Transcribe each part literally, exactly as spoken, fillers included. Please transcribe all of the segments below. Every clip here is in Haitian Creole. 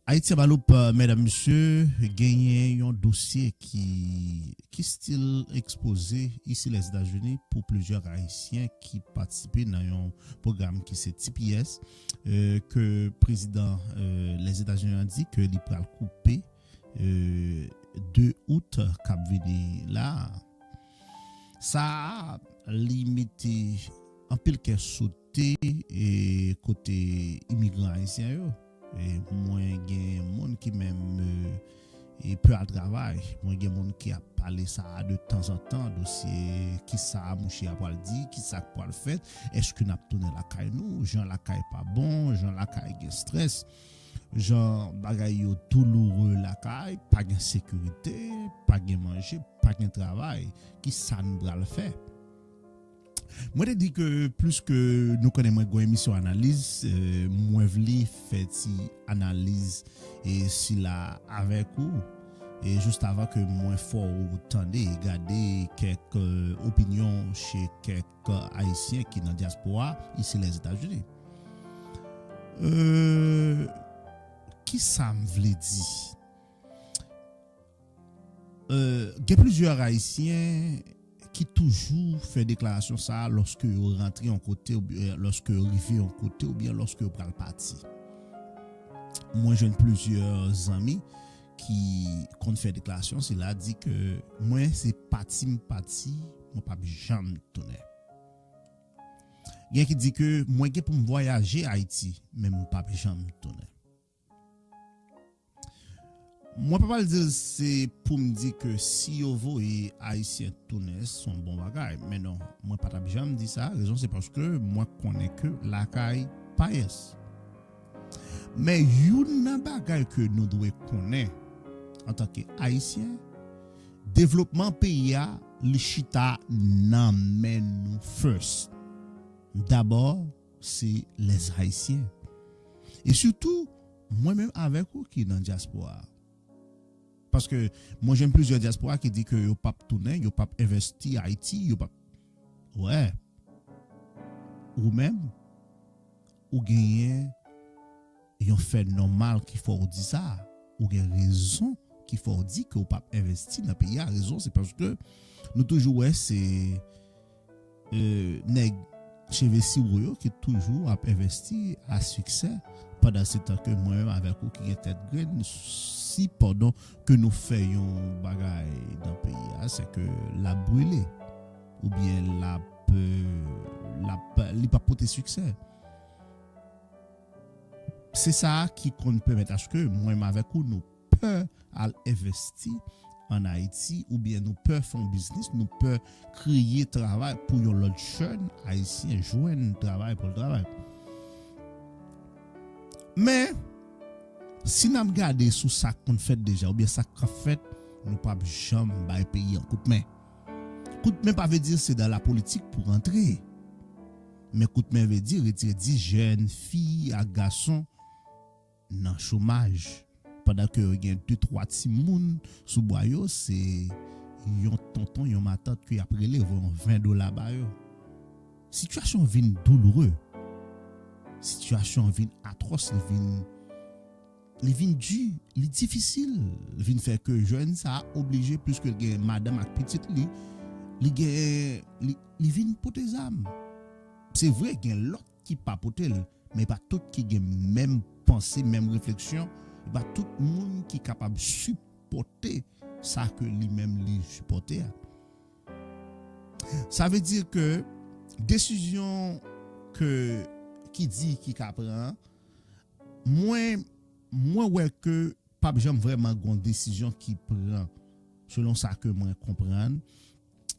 Ayiti Anba Loup, medam, mesye, genyen yon dosye ki, ki still ekspoze isi Lèzetazini pou plizyè Ayisyen ki patisipe nan yon pwogram ki se T P S, ke prezidan Lèzetazini an di ke li pral koupe de out k ap vini la. Sa a, li mete anpil kè sote kote imigran ayisyen yo. Mwen gen moun ki menm pè al travay. Mwen gen moun ki ap pale sa a de tanzantan, dosye kisa mouche a pral di, kisa k pral fèt, èske n ap tounen lakay nou, jan lakay pa bon, jan lakay gen strès, jan bagay yo douloure lakay, pa gen sekirite, pa gen manje, pa gen travay. Kisa n pral fè? Mwen te di ke plis ke nou konnen mwen gen yon emisyon analiz, mwen vle fè ti analiz sila avèk ou. E jis avan ke mwen fè w tande, gade kèk opinyon chez kèk Ayisyen ki nan dyaspora isi Lèzetazini. Kisa m vle di? Gen plizyè Ayisyen ki toujou fè deklarasyon sa a lòske yo rantre yon kote oubyen lòske yo rive yon kote oubyen lòske yo pral pati. Mwen jwenn plizyè zanmi ki konn fè deklarasyon sila, di ke mwen se pati m pati, mwen p ap janm tounen. Gen ki di ke mwen gen pou m vwayaje Ayiti, men m p ap janm tounen. Mwen pa pral di l se pou m di ke si yo voye Ayisyen tounen, se yon bon bagay. Men non, mwen pa t ap janm di sa. Rezon se paske mwen konnen ke lakay pa yès. Men youn nan bagay ke nou dwe konnen antanke Ayisyen, devlopman peyi a, li chita nan men nou first. Dabò, se lèzayisyen. E sitou, mwen menm avèk ou ki nan dyaspora a. Paske mwen jwenn plizyè dyaspora ki di ke yo p ap tounen, yo p ap envesti Ayiti, yo p ap. Wè. Ou menm, ou genyen yon fè nòmal ki fè w di sa. Ou gen rezon ki fè w di ke w p ap envesti nan peyi a. Rezon, se paske nou toujou wè se nèg cheve siro yo ki toujou ap envesti a siksè, pandan se tan ke mwen menm avèk ou ki gen tèt grenn, si pandan ke nou fè yon bagay nan peyi a, se ke l ap brile, oubyen l ap, l ap, li p ap pote siksè. Se sa ki konn pèmèt aske mwen menm avèk ou nou pè al envesti ann Ayiti, oubyen nou pè fè yon biznis, nou pè kreye travay pou yon lòt jèn ayisyen jwenn travay pou l travay. Men, si n ap gade sou sa k konn fèt deja, oubyen sa k ap fèt, nou p ap janm bay peyi an kout men. Kout men pa vle di se nan lapolitik pou rantre. Men kout men vle di retire dis jèn fi ak gason nan chomaj. Pandan ke yo gen de twa timoun sou bwa yo, se yon tonton, yon matant ke y ap rele, voye yon ven dola ba yo. Sitiyasyon an vin douloure. Sitiyasyon an vin atwòs, li vin, li vin di, li difisil. Li vin fè ke jèn sa a oblije, pliske l gen madanm ak pitit li, li gen, li, li vin pote zam. Se vre, gen lòt ki pa pote l, men e pa tout ki gen menm panse, menm refleksyon, e pa tout moun ki kapab sipòte sa ke li menm li sipòte a. Sa vle di ke desizyon ke, ki di ki ka pran, mwen, mwen wè ke p ap janm vrèman gon desizyon ki pran, selon sa ke mwen konprann,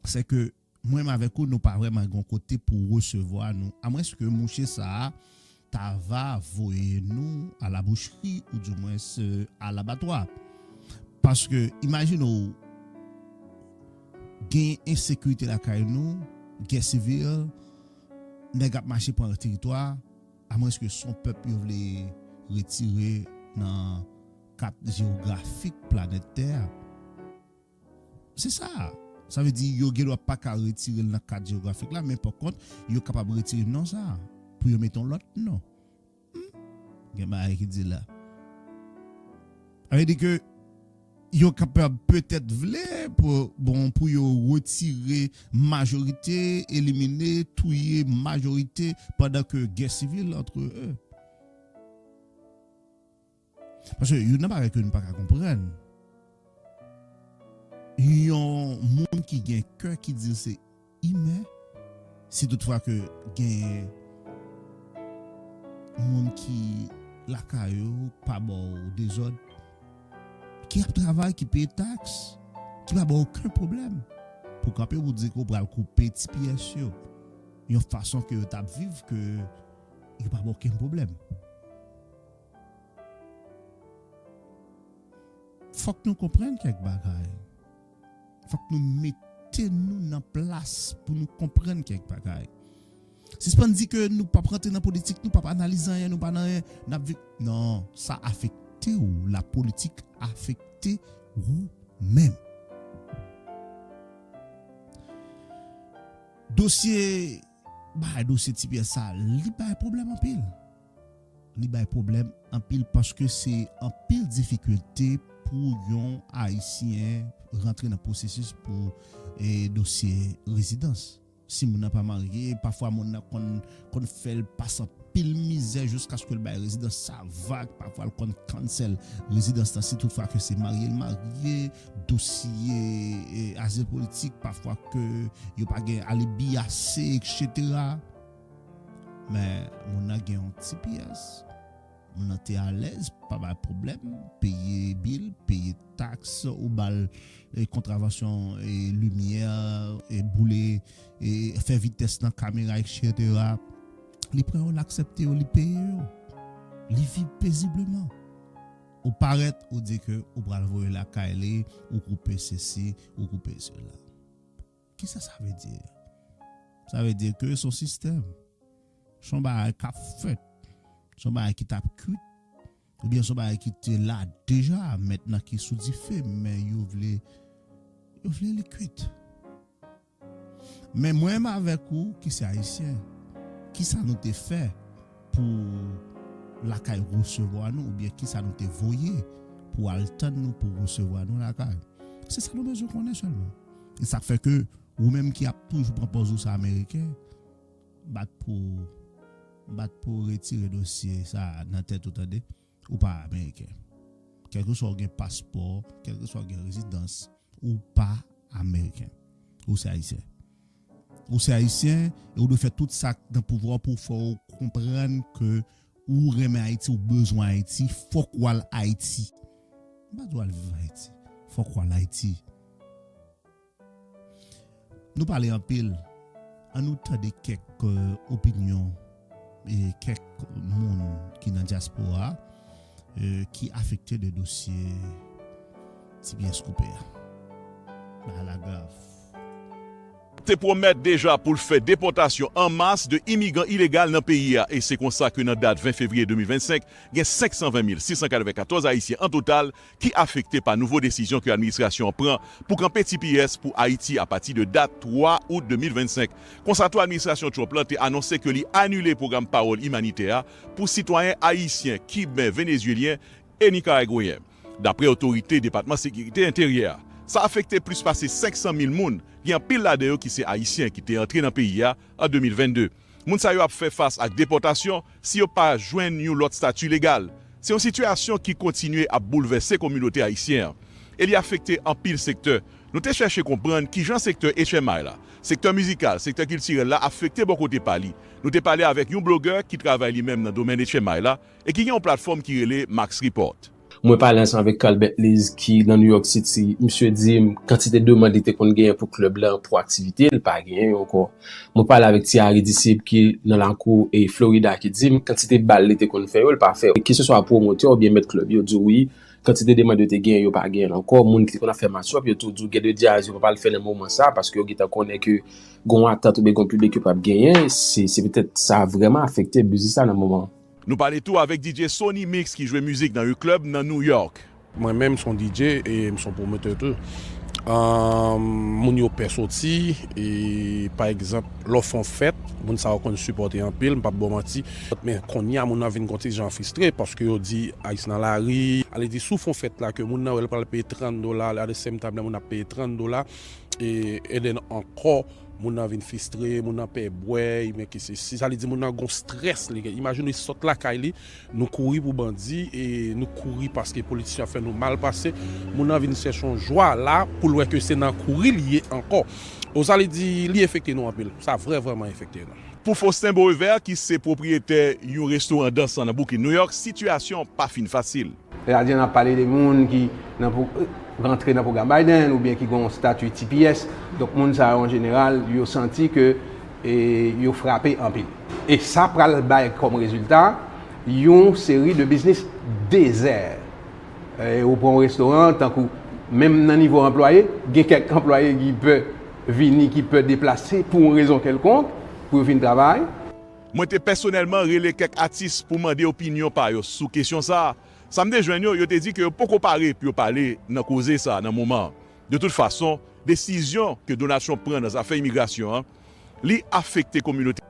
se ke mwen menm avèk ou, nou pa vrèman gon kote pou resevwa nou, amwenske mouche sa a ta va voye nou a la boucherie, oudimwens, euh, a labatwa. Paske, imajine w, gen ensekirite lakay nou, gè sivil, nèg ap mache pran teritwa, amwenske se yon pèp yo vle retire nan kat jewografik planèt tè a. Se sa. Sa vle di, yo gen dwa pa ka retire l nan kat jewografik la, men pa kont, yo kapab retire non sa a pou yo mete yon lòt non. Hmm. Gen bagay ki di la. Sa vle di ke yo kapab petèt vle pou, bon, pou yo retire majorite, elimine, touye majorite pandan ke gè sivil antre yo. Paske youn nan bagay ke nou pa ka konprann, yon moun ki gen kè ki di l se imen, si toutfwa ke gen moun ki lakay ou pa ba w dezòd, ki ap travay, ki peye taks, ki pa ba w okenn pwoblèm, pou kanpe pou di ke w pral koupe T P S yo yon fason ke yo t ap viv, ke yo pa ba w okenn pwoblèm. Fòk nou konprann kèk bagay. Fòk nou mete nou nan plas pou nou konprann kèk bagay. Sispann di ke nou p ap rantre nan politik, nou p ap analize anyen, nou pa nan anyen, n ap viv. Non, sa afekte w, la politik afekte ou menm. Dosye, bay dosye T P S sa, li bay pwoblèm anpil. Li bay pwoblèm anpil paske se anpil difikilte pou yon Ayisyen rantre nan pwosesis pou, e, dosye rezidans. Si moun nan pa marye, pafwa moun nan konn, konn fè l pase anpil mizè jiskaske l bay rezidans. Sa va, pafwa l konn cancel rezidans lan si toutfwa ke se marye l marye, dosye, e, azil politik, pafwa ke yo pa gen alibi ase, etsetera. Men moun nan gen yon T P S, moun nan te alèz, pa bay pwoblèm, peye bil, peye taks, ou ba l, e, kontravansyon, e, limyè, e, boule, e, fè vitès nan kamera, etsetera. Li pran yo, l aksepte yo, li peye yo. Li viv pezibleman. Ou parèt, ou di ke ou pral voye lakay li, ou koupe sesi, ou koupe sela. Kisa sa vle di? Sa vle di ke se yon sistèm. Se yon bagay k ap fèt. Se yon bagay ki t ap kwit. Oubyen se yon bagay ki te la deja, mentnan ki sou dife, men yo vle, yo vle li kwit. Men mwen menm avèk ou ki se Ayisyen, kisa nou te fè pou lakay resevwa nou, oubyen kisa nou te voye pou al tann nou pou resevwa nou lakay? Se sa nou bezwen konnen sèlman. E sa k fè ke ou menm ki ap toujou pran pòz ou se Ameriken, bat pou, bat pou retire dosye sa nan tèt ou, tande. Ou pa Ameriken. Kèlkeswa ou gen paspò, kèlkeswa ou gen rezidans, ou pa Ameriken. Ou se Ayisyen. Ou se Ayisyen, e ou dwe fè tout sa k nan pouvwa w pou w fè w konprann ke ou renmen Ayiti, ou bezwen Ayiti, fòk w al Ayiti. M pa di w al viv Ayiti. Fòk w al Ayiti. Nou pale anpil. Ann nou tande kèk, e, opinyon e kèk moun ki nan dyaspora, e, ki afekte de dosye T P S koupe a. Bagay la grav. Te pwomèt deja pou l fè depòtasyon an mas de imigran ilegal nan peyi a, e se konsa ke nan dat ven fevriye de mil vennsenk, gen senk san ven mil sis san katrevenkatòz Ayisyen an total ki afekte pa nouvo desizyon ke administrasyon an pran pou kanpe T P S pou Ayiti apati de dat twa out de mil vennsenk. Konsa tou, administrasyon Trump lan te anonse ke li anile pwogram pawòl imanitè a pou sitwayen ayisyen, kiben, venezyelyen e nikaragweyen. Dapre otorite Depatman Sekirite Enteryè a, sa afekte plis pase senk san mil moun, gen anpil ladan yo ki se Ayisyen ki te antre nan peyi a an de mil vennde. Moun sa yo ap fè fas ak depòtasyon si yo pa jwenn yon lòt estati legal. Se yon sitiyasyon ki kontinye ap boulvèse kominote ayisyen an, e li afekte anpil sektè. Nou te chèche konprann kijan sektè H M I la, sektè mizikal, sektè kiltirèl la afekte bò kote pa li. Nou te pale avèk yon blogè ki travay li menm nan domèn H M I la e ki gen yon platfòm ki rele Max Report. Mwen pale ansanm avèk Carl Bentley ki nan New York City. Misye di m kantite demann li te konn genyen pou klèb la, pou aktivite, li pa genyen yo ankò. Mwen pale avèk Thierry Disciple ki nan lakou e Florida ki di m kantite bal li te konn fè yo, li pa fè yo. Keseswa pwomotè oubyen mèt klèb yo di w wi, kantite demann yo te genyen, yo pa genyen l ankò. Moun ki te konn ap fè mashup, yo tou di w gen de djaz yo pa pral fè nan moman sa, paske yo gentan konnen ke gon atant oubyen gon piblik yo p ap genyen. Se, se petèt sa vrèman afekte biznis la nan moman an. Nou pale tou avèk D J Sony Mix ki jwe mizik nan yon klèb nan New York. Mwen menm, m se yon D J e m se yon pwomotè tou. Ahn, moun yo pè soti, e, pa egzanp, lè w fè yon fèt, moun sa yo konn sipòte anpil, m p ap ba w manti. Men kounye a, moun nan vin yon ti jan fristre, paske yo di, Ayisyen nan lari, ale di, si w fè yon fèt la, ke moun nan wè l pral peye trant dola, at the same time, lè moun ap peye trant dola, e, and then ankò, moun nan vin fristre, moun nan pè bwè, men ki se si, sa li di moun nan gon strès, li gen, imajine li sot lakay li, nou kouri pou bandi, e nou kouri paske politisyen ap fè nou mal pase, moun nan vin chèche yon jwa la, pou l wè ke se nan kouri li ye ankò. O sa li di, li enfekte nou anpil, sa vrè, vrèman enfekte nou. Pou Faustin Beaurever, ki se pwopriyetè yon restoran dansan nan Boukin Nouyòk, sitiyasyon an pa fin fasil. Sètadi, n ap pale de moun ki nan pou, rantre nan pwogram Biden oubyen ki gen yon stati T P S. Donk, moun sa yo, an jeneral, yo santi ke, e, yo frape anpil. E sa pral bay kòm rezilta yon seri de biznis dezè. E, ou pran yon restoran, tankou menm nan nivo anplwaye, gen kèk anplwaye ki pè vini, ki pè deplase pou yon rezon kèlkonk, pou yo vin travay. Mwen te pèsonèlman rele kèk atis pou mande opinyon pa yo sou kesyon sa a. Sa m te jwenn yo, yo te di ke yo poko pare pou yo pale nan koze sa a nan moman an. De tout fason, desizyon ke Donald Trump pran nan zafè imigrasyon an, li afekte kominote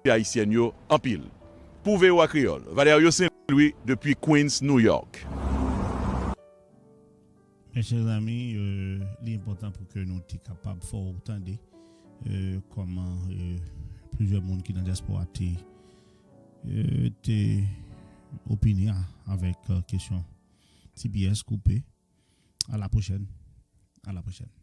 ayisyèn yo anpil. Pou V O A Kreyòl, Valerio Saint Louis depi Queens, New York. Mes chers amis, euh, li enpòtan pou ke nou te kapab fè w tande euh, kòman euh, plizyè moun ki nan dyaspora te, euh, te opine avèk euh, kesyon T P S koupe. À la prochaine. À la prochaine.